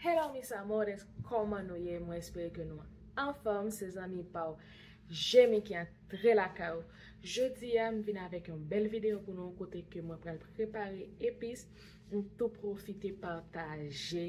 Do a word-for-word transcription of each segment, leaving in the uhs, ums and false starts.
Hello mis amores, kòman nou ye? Mwen espere ke nou anfòm. Se zanmi pa w Jemi ki antre lakay ou. Jodi a m vin avèk yon bèl videyo pou nou, kote ke mwen pral prepare epis. M tou pwofite pataje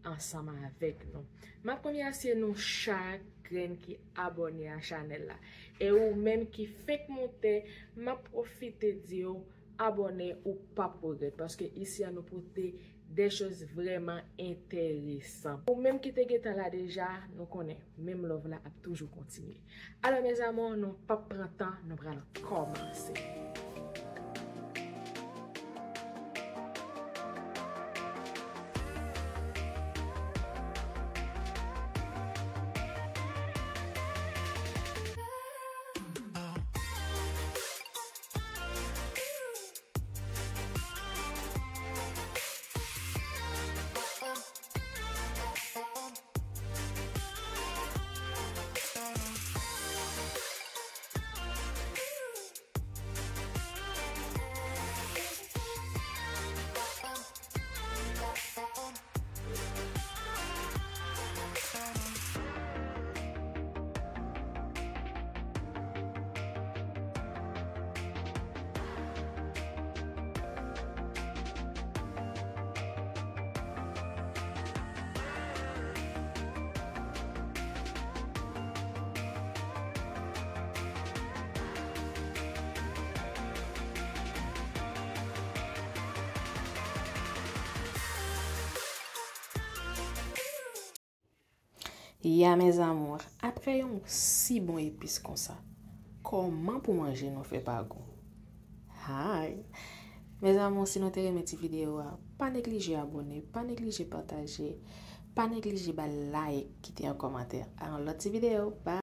ansanm avèk nou. M ap remèsye nou chak grenn ki abòne a chanèl la. E ou menm ki fenk moute, m ap pwofite di w abòne, ou p ap regrèt, paske isi a nou pote de choz vrèman enteresan. Ou menm ki te gentan la deja, nou konnen, menm love la ap toujou kontinye. Alò mes amours, nou p ap pran tan, nou pral kòmanse. Ya mes amours, apre yon si bon epis konsa, kòman pou manje nou fè pa gou? Hay! Mes amours, si nou te renmen ti videyo a, pa neglije abòne, pa neglije pataje, pa neglije bay like, kite yon kòmantè. A yon lòt ti videyo. Bye!